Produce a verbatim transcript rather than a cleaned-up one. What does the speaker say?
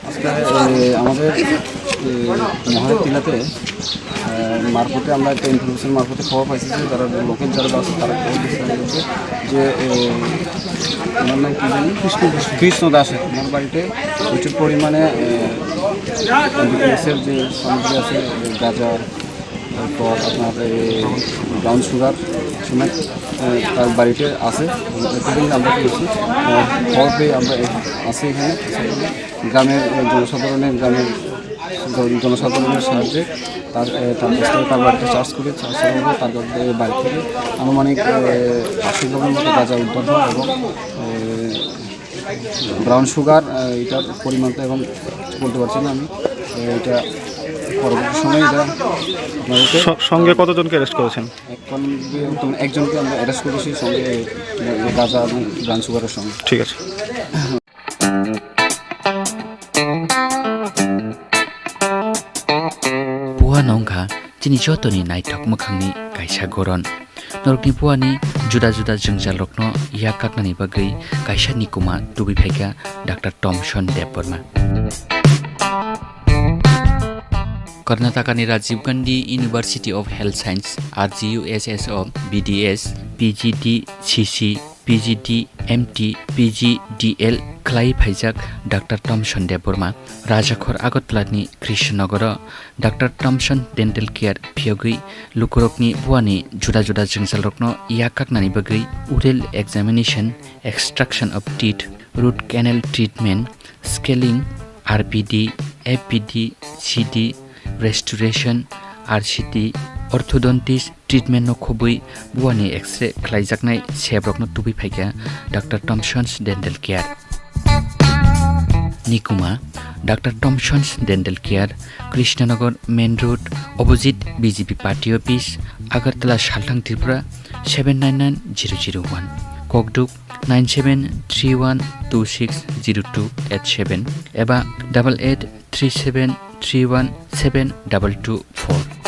আজকে, এ, আমাদের, এ, মহাদেব টিলাতে, এ, মারফতে আমরা একটা ইনফরমেশন মারফতে খবর পাইছি যে যারা লোকাল যারা আছে তারা খবর দিচ্ছে আমাদেরকে যে, এ, ওনার নাম কি জানি? কৃষ্ণ দাস। কৃষ্ণ দাস, ওনার বাড়িতে প্রচুর পরিমাণে, এ, ডিপিএসের যে সামগ্রী আছে, গাঁজা, তারপর আপনার এই ব্রাউন সুগার সমেত, আহ, তার বাড়িতে আছে। এতদিন আমরা পেয়েছি, আহ, খবর পেয়ে আমরা এ-, আসি এখানে। গ্রামের, আহ, জনসাধারণের, গ্রামের জন-, জনসাধারণের সাহায্যে তার, আহ, তার কাছ থেকে তার বাড়িতে সার্চ করি, সার্চ করার পর তার বাড়ি, বাড়ি থেকে আনুমানিক, আহ, আশি গ্রামের মতো গাঁজা উদ্ধার হয় এবং, আহ, ব্রাউন সুগার, আহ, এটার পরিমাণটা এখন বলতে পারছি না আমি। আহ, এটা পরবর্তী সময়ে এটা আপনাদেরকে স-, সঙ্গে কতজনকে অ্যারেস্ট করেছেন? এখন একজনকে আমরা অ্যারেস্ট করেছি, সঙ্গে গাঁজা এবং ব্রাউন সুগারের সঙ্গে। ঠিক আছে। Puano wngkha chini jotoni naithok mwkhangni kaisa goron. Norokni puani juda juda jwngjalrokno yak kaknani bagwi kaisa nikuma tubui phaikha Doctor Thomson Debbarma. Karnatakani Rajiv Gandhi University of Health Science, R G U S S o B D S, P G D C C, P G D M T, P G D L khlai phaijak Doctor Thomson Debbarma Rajakhor Agartala ni Krishnanagar o Doctor Thomson Dental Care phiyogwi lukurokni buani juda juda jwngjalrokno yak kaknani bagwi oral examination, extraction of teeth, root canal treatment, scaling, R P D, F P D, C D, restoration, R C T, orthodontist treatment no khobwi buani X-ray khlaijaknai sebrokno tubui phaikha Doctor Thomson's Dental Care. Nikuma, Doctor Thomson's Dental Care, Krishnanagar Main Road, opposite B J P Party Office, Agartala, Salthang, Tripura, seven nine nine zero zero one. Kokduk, nine seven three one two six zero two eight seven eba double eight three seven three one seven double two four.